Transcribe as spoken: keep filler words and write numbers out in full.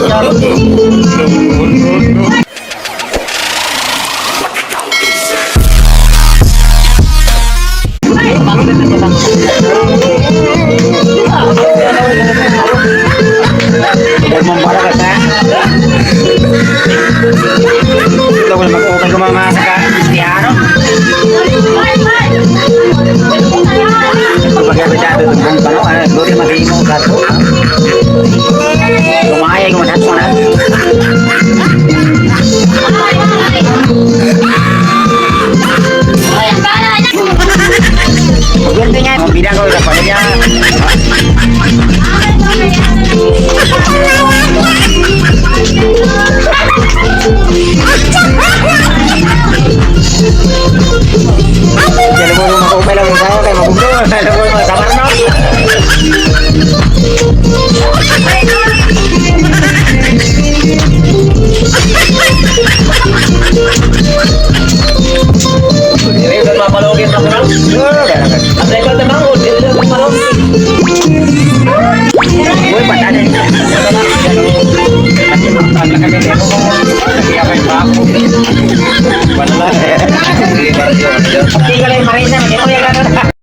Ito ko na mag-ukay ko mga saka Kristiyano. Pagkakita ito, kung ano, ano, duri mag-imo ka to. Lumayay ko, matatso na. Ganti nga, mga bida ko, sa pamilya. Alam mo, maupay lang tayo, kay mabugto. Alam mo, masamar, no? Dili ko mapalugit na ko. Ang record na manghod, dili ko mapalugit. Uy, patay. Ikaw lang, Marisa, hindi mo yan.